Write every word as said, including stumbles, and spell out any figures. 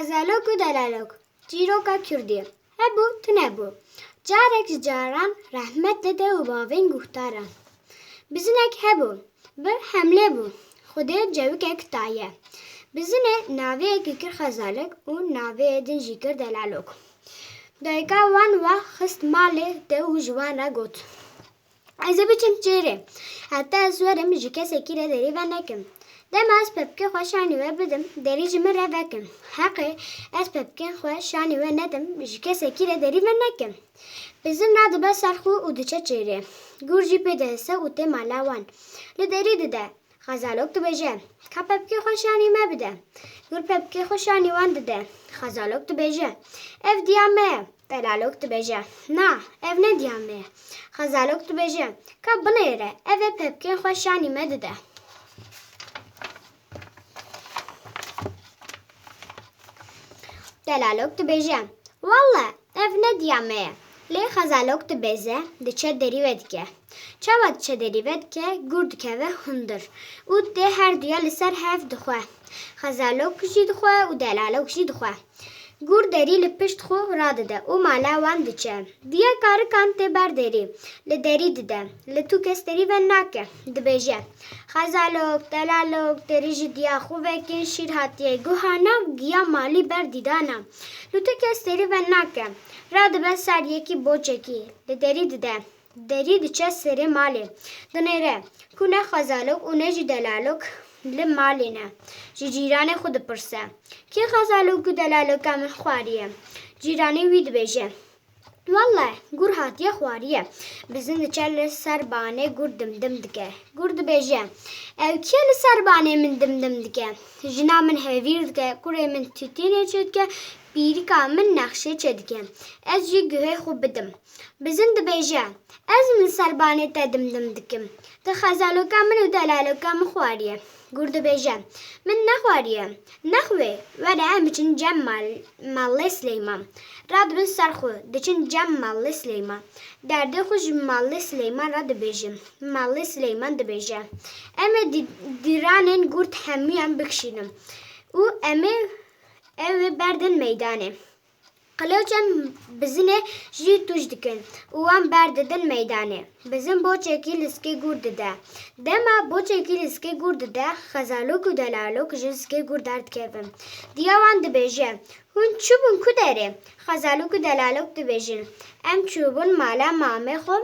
Xezalok û delalok, çîroka Kurdî. Hebû, tune bû. Carek ji caran rehmet li dew û bavên guhdaran. Bizinek hebû, bi hemlê bû. Xwedê cewikek daye. Bizinê navê yekî kir Xezalok û navê din jî kir Delalok. Dayika wan wa xist malê dew û ji wan re got, Ez ê biçim çêrê. Heta ez werim ji kesekî re derî venekim. Dema ez pepikê xwe şanî we bidim, derî ji min re vekin. Heqê ez pepikên xwe şanî we nedim, ji kesekî re derî venekim. Bizin radibe ser xwe û diçe çêrê. Gur jî pê dihese û tê mala wan. Li derî dide. Xezalok dibêje, Ka pepikê xwe şanî me bide. Gur pepikê xwe şanî wan dide. Xezalok dibêje, Ev diya me ye. Delalok dibêje, Na, ev ne diya me ye. Xezalok dibêje, Ka binêre, ev ê pepikên xwe şanî me dide. Delalok dibêje, Welle, ev ne diya me ye. Lê Xezalok dibêze, diçe derî ve dike. Çawa diçe derî ve dike, gur dikeve hundir û tê her duya li ser hev dixwe. Xezalok jî dixwe û delalok jî dixwe. Gur derî li pişt xwe radide û mala wan diçe. Diya karikan tê ber derî, li derî dide. Li tu kes derî ve nake, dibêje, Xezalok, delalok, derî ji diya xwe vekin, şîr hatiye guhana, giya malî ber dîdana. Li tu kes derî ve nake, radibe ser yekî boçekî, li derî dide. Derî diçe serê malê. Dinêre ku ne xezalok û ne jî delalok li malê ne. Ji cîranê xwe dipirse, Kê xezalok û delaloka min xwariye? Cîranê wî dibêje, Welle, gur hatiye xwariye. Bizin diçe li ser banê gur dimdim dike. Gur dibêje, Ew kî ye li ser banê min dimdim dike? Jina min hevîr dike, kurê min tîtînê çêdike, pîrika min nexşê çêdike. Ez jî guhê xwe bidim. Bizin dibêje, Ez min ser banê te dimdim dikim. Tu xezaloka min û delaloka min xwariye. Gur dibêje, Min nexwariye. Nexwê, were em biçin cem mal, malê Sileyman. Radibin ser xwe, diçin cem malê Sileyman. Derdê xwe ji malê Sileyman re dibêjin. Malê Sileyman dibêje, Em ê dî-, dîranên gurd hemûyan bikişînin û em ê ew ê berdin meydanê. Qilewçên bizinê jî tûj dikin û wan berdidin meydanê. Bizin boçekî liskê gur dide. Dema boçekî liskê gur dide, xezalok û delalok ji liskê gur derdikevin. Diya wan dibêje, Hûn çûbûn ku derê? Xezalok û delalok dibêjin, Em çûbûn mala mamê xwe,